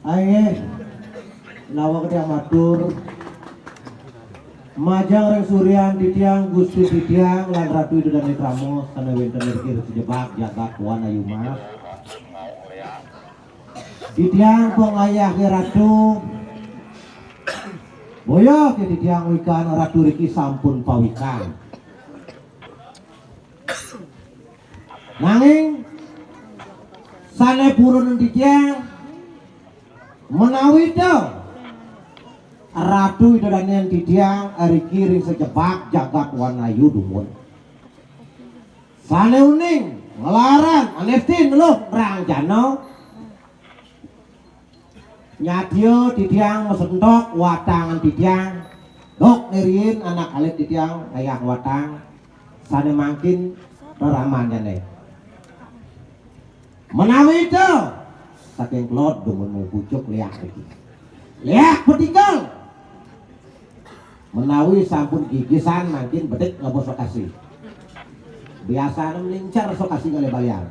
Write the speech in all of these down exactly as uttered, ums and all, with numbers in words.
Inggih, nawa titiang matur majeng ring suryan titiang, Gusti titiang, lan Ratu Ida Dané Krama sané wénten iriki ring sajebag jagat Wanayu Mas. Titiang pangayah ké Ratu, boya ké titiang wikan Ratu riki sampun pawikan. Nanging sané purun titiang menawi ta Ratu Ida Dané titiang iriki ring sajebag jagat Wanayu dumun. Sané uning nglarang anestin luh pranjana. Nyadya titiang masentok watangan titiang. Duk niriin anak alit titiang ngayah watang sané mangkin reramanyané. Menawi ta saking kelod dumun pucuk liak niki. Liak petikel. Menawi sampun gigisan mangkin bedik ngaba sokasi. Biasané melincer sokasi ngalih balian.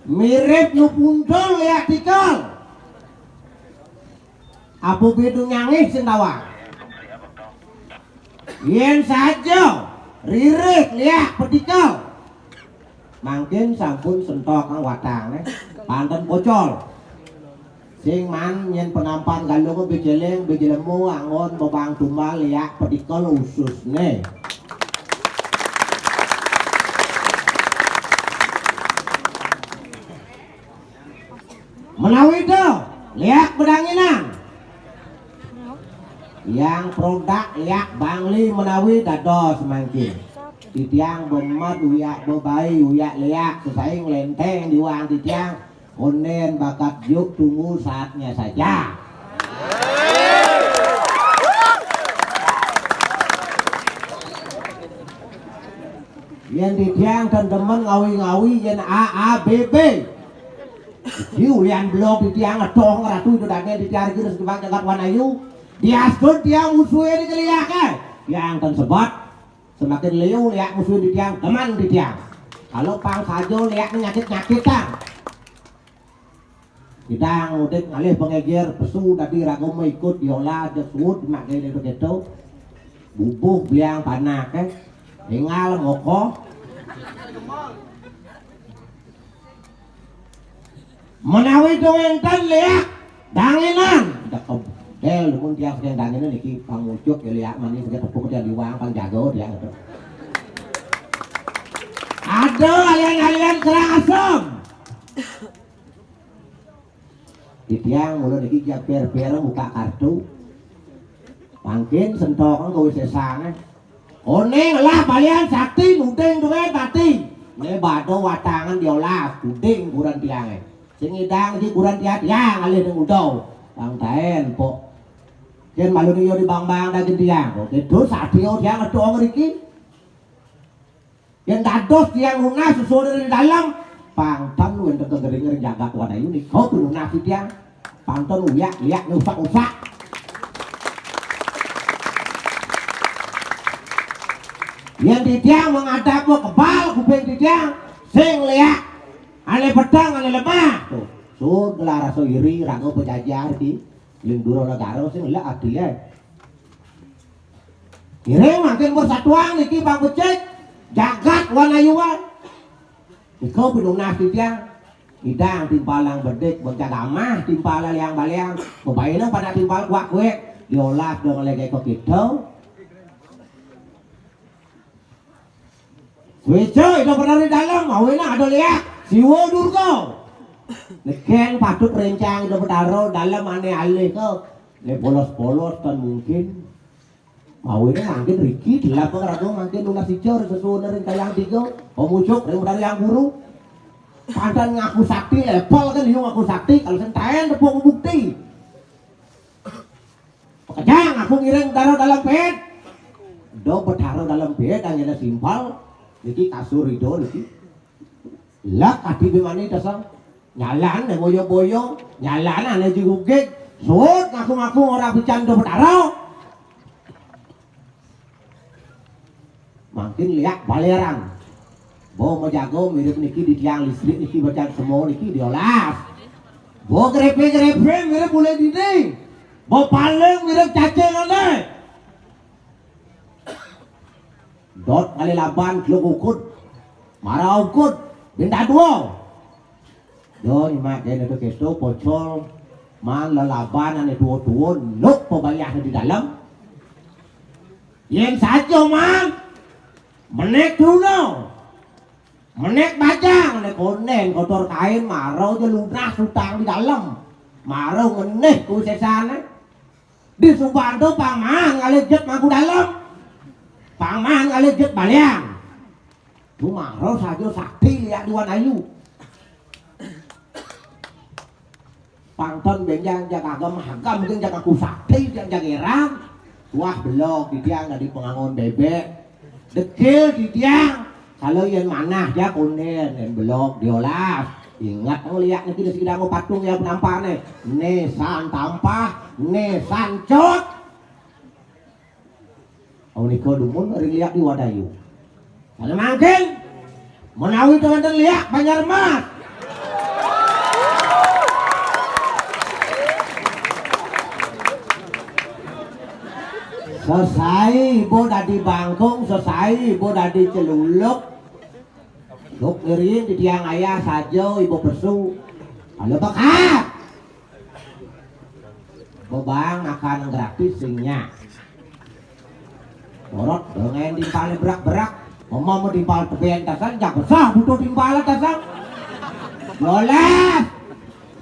Mirip nu puntul liak tikel. Apa beda nyangih sing tawang? Yén saja ririh liak petikel. Mangkin sampun sentok kang watangé, panten pocol. Sing man yén penampan Galunga bé céléng, bé jlemu anggon bebang tumbal liak petikel ususné. Menawi ta liak bedanginan. Yang produk liak Bangli menawi dados mangkin. Titiang bemet uyak bebai uyak liak sesaing lenteng diwang titiang. Onden bakat juk tunggu saatnya saja. Yén titiang ten demen ngawi-ngawi yén A A B B. Di ulian blog titiang ngedong Ratu Ida Dané titiang riki ring sajebag jagat Wanayu. Diastun tiang musuhé di keliaké. Tiang ten sebet. Semakin liu liak musuh titiang, demen titiang. Kalau pang saja liak nyakit-nyakit tang. Kita ngudik ngalih pangéger pesu dadi raga maikut diolah aja suud maké itu gitu. Bubuh biang panaké. Tinggal moko. Menawi to wénten liak danginan. Dekebel mun tiang saking danginan niki pangucuk ya liak mani saking tepuk dia diwang pang jago dia gitu. Ada alian-alian kerang asem. Titiang mula niki jak per-per buka kartu. Mangkin sentokan kowe sesane. Oning lah balian sakti muding duwe pati. Ne bado watangan diolas muding kuran tiange. Sing ngidang iki kuran tiang, tiang alih ning udo. Bang taen pok. Yen malu niyo di bang-bang daging tiang. Oke, dos satrio tiang ngedo ngriki. Yen dados tiang nunas susul dari dalam, pangten wenten kegering ring jagat Wanayu nika pinunas tiang. Pantun uyak-uyak, usak-usak. Yen titiang menghadap kebal kuping titiang, sing liak, ane pedang, ane lemah. Tuh, sun gelar rasa iri, raga pejajar di Linduro Negara sing liak adile. Kiring makin persatuan niki Bang Becik, jagat Wanayuan. Nika pinunas titiang. Idang timpalang bedik, bengkak amah, timpal liang baliang. Kebaina pada timpal kuak kuek. Diolah dong lege ke kita. Suica Ida Betara di dalam, awena ada liak. Siwa Durga. Neken patut rencang Ida Betara dalam ane alih ke. Ne polos-polos kan mungkin. Mawine mangkin riki, gelap kok raga mangkin nunas ijo ring sesuwune ring kayang tiga, pemucuk ring Betari Yang Guru. Pandan ngaku sakti, level kan yo ngaku sakti, kalau sing taen tepuk bukti. Pekejang aku ngiring Betara dalam pet. Do Betara dalam pet, angene simpal. Niki kasur ida niki. Lak ati bimani tesang. Nyalan ne boyo-boyo, nyalan ane jigugik. Sut ngaku-ngaku ora bican do Betara. Mangkin liak baleran. Bo majago mirip niki di tiang listrik niki bacan semua niki diolas. Bo grepe-grepe mirip ule dini. Bo paling mirip cacing ane. Dot kali laban gluk ukud. Mara ukud. Binta dua. Yo, nyemak kene tu keto pocol. Man lelaban ane dua-dua nuk pebayah di dalam. Yen saja man. Menek truna. Menek bajang, nek konden kotor kain, mara je lunas utang di dalam. Mara ngeneh kuwi sesane. Di Subando pang man ngalih jet mangku dalam. Pang man ngalih jet balian. Tu mara saja sakti liak di Wanayu. Pangton benjang jaga agam, agam geng jaga kusakti, jaga jageran. Wah, belog di tiang dadi pengangon bebek. Dekil di tiang. Kalau yen manah dia konden, yen belog diolas. Ingat ngeliak niki di sekidang patung ya penampane. Nesan tampah, nesan cot. Punika dumun ring liak di Wadayu. Sane mangkin, menawi ten wenten liak Banjar Mas. Sesai ibu dadi bangkung, sesai ibu dadi celuluk. Duk ngiring di tiang ayah saja ibu pesu. Kalau bekat. Bebang makan gratis sing nyak. Borot dengan timpal berak-berak. Mama mau timpal teben tasan, jak besah butuh timpal tasan. Loles.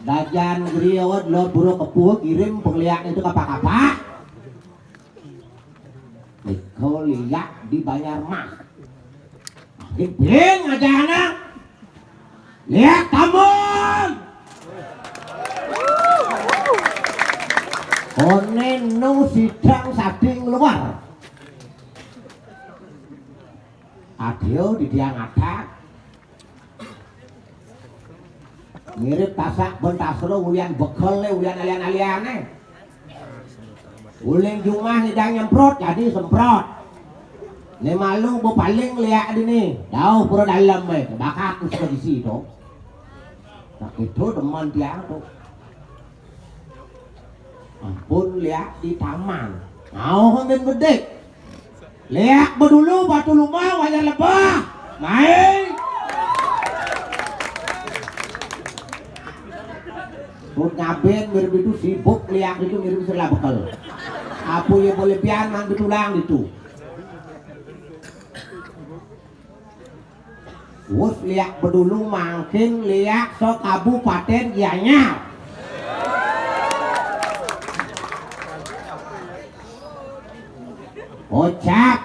Dajan negeri awet lo buruk kepu kirim pengliak itu kapak-kapak. Nika liak di Banjar Mas. Makin bling aja anak. Liak tamun. One nu sidang sading luar. Adio di tiang atak. Mirip tasak ben tasro ulian bekel le ulian alian-aliane. Uling jumah ngidang nyemprot jadi semprot. Ne malu bepaling liak dini. Dauh pura dalem me. Bakak us ke isi to. Tak itu demen tiang to. Ampun liak di taman. Ngauh ngambil bedik. Liak bedulu batu lumah wayah lebah. Mai. Tut ngaben mirip itu sibuk liak itu mirip sila bekel. Apa ya boleh pian mang betulang itu. Wus liak bedulu mangkin liak se Kabupaten Gianyar. Ucap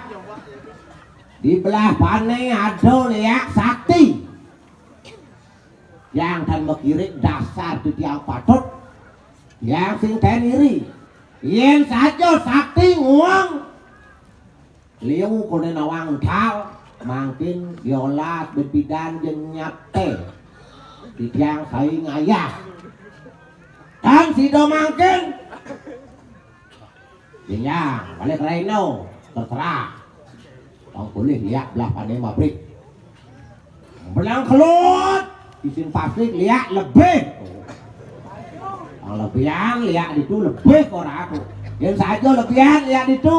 di belah pane ada liak sakti. Yang tan makirik dasar di tiang patut. Yang sing ten iri. Yen saja sakti nguang Liu kone nawang ental, mangkin diolas bepidan je nyate. Titiang sai ngayah. Kan sida mangkin. Jenjang, balik reno, terserah. Wong boleh liak belah pane mabrik. Benang kelut, isin plastik liak lebih. Wong lebihan liak ditu lebih kok ora aku. Yen saja lebihan liak ditu,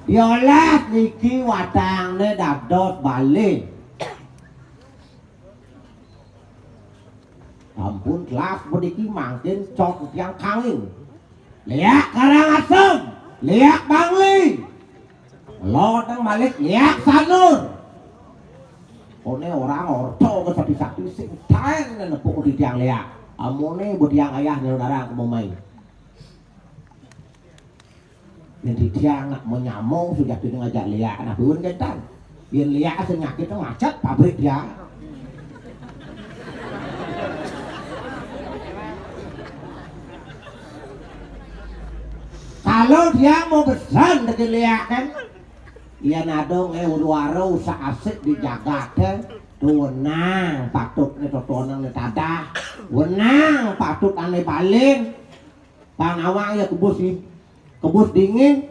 diolah niki watangne dados bale. Ampun kelas puniki mangkin cok tiang kanging. Liak Karangasem, liak Bangli. Loteng malik liak Sanur. One orang orto ke sapi-sapi sing taen nepuk di tiang liak. Amone betiang ayah nyelonarang kemomai. Yen tiang nak menyamung sudah kini ngajak liak, nah biun kentan. Yen liak sing nyakit macet pabrik dia. Kalau dia mau besan dengan liak kan, yen ada nge uruara usah asik di jagate, tu wenang patut ne totonang ne tadah, wenang patut ane paling, pang awang ya kebus i-, kebus dingin,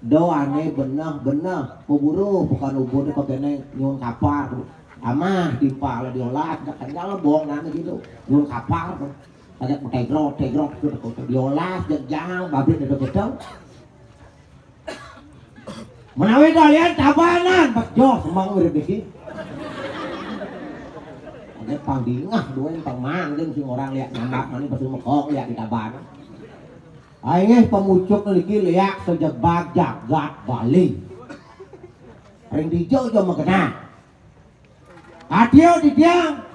doane beneh-beneh, peburu bukan ubune pegene nyun kapar, amah timpal diolah, dak kenjal bong nane gitu, nyun kapar. Kayak tegrot, tegrot, gitu, gitu. Diolas, jejang, babit, gitu, gitu. Menawi kalian tabanan, bejo semang urip iki. Ada pang dingah, dua yang pang manggen sing orang lihat nambah, mana pas mekong lihat di tabanan. Ayo, pemucuk niki liak sejebag jagat Bali. Ring dijo jo magenah. Adio didiang.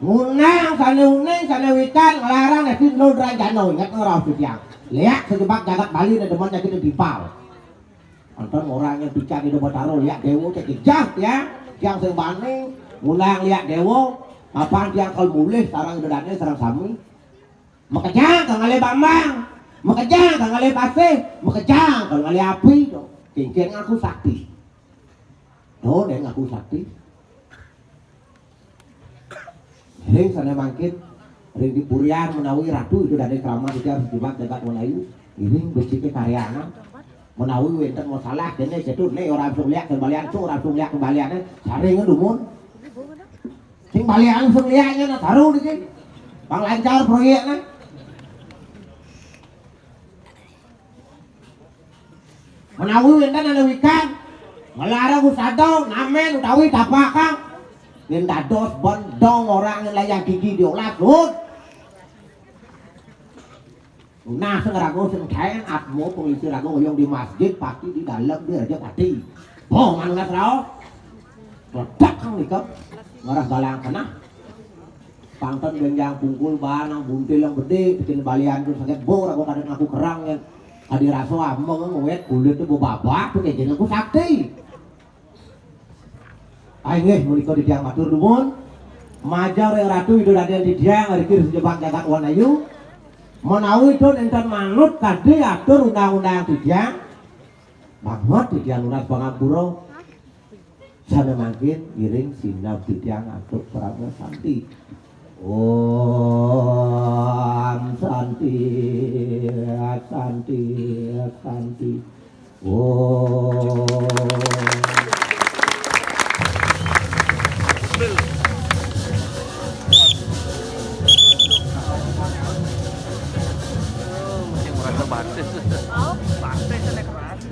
Ngunang sane uning, sane wikan, ngelarang, nasi nul ranjano. Ingat ngerau didiang. Liak sejebag jagat Bali ne demen nyakit dipal. Anton orang yang bicara di Bataro, liak dewo cek ijah ya. Tiang sing bani, ngunang liak dewo. Apaan tiang kal mulih, sarang dedane, sarang sami. Makejang kang ale Bambang, makejang kang ale Pasih, makejang kang ale Api, to. Kengken ngaku sakti. To, dek ngaku sakti. Ring sane mangkin, ring di purian menawi ratu itu dadi kramat itu harus jimat jagat Melayu. Iring becike karyana. Menawi wenten masalah kene cetur ne ora langsung liak kembalian, to ora langsung liak kembaliane, saring dumun. Sing balian sing liaknya na taruh niki. Pang lancar proyeknya. Menawi wenten anu wikan, ngelarang usado, namen utawi tapakang, yen dados bendong orang yen layang gigi diolah, Lur. Nah, sing rago sing kaen atmo pengisi rago ngoyong di masjid, pati di dalem di raja pati. Boh, manunas raos. Ledak kang nika. Ngarah balang kenah. Pangten benjang pungkul banang buntil yang gede, bikin balian tu sakit bor, aku kadang aku kerang ya. Adi raso ameng ngewet kulit tu bebabak tu kayak gini aku sakti. Ai nggih, menika titiang matur nuwun. Majeng ring Ratu Ida Daden titiang rikir sejebak jagat Wanayu. Menawi pun enten manut kadi atur undang-undang titiang, banget titiang nunas pangampura. Sane mangkin ngiring sineb titiang antuk parama santi. Om Santi, Santi, Santi. Oh. Yang merasa batis. Batis ini keras.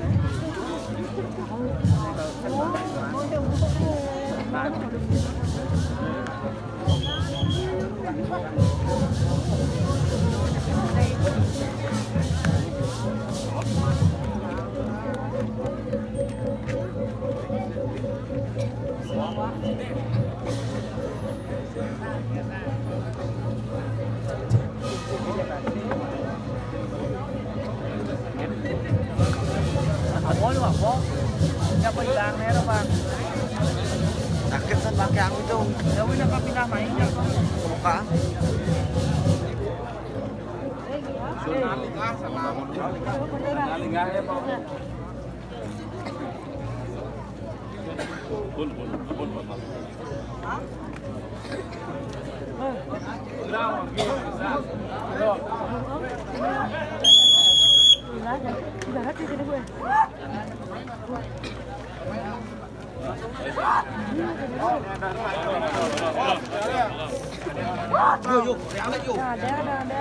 Apa lu apa? Siapa hilang nih, Bang? Sakit, San, pakai angin dong. Ya udah, Kak, pindah mainnya, Bang. Buka. Yo, yo, yo, yo. Ada, ada, ada.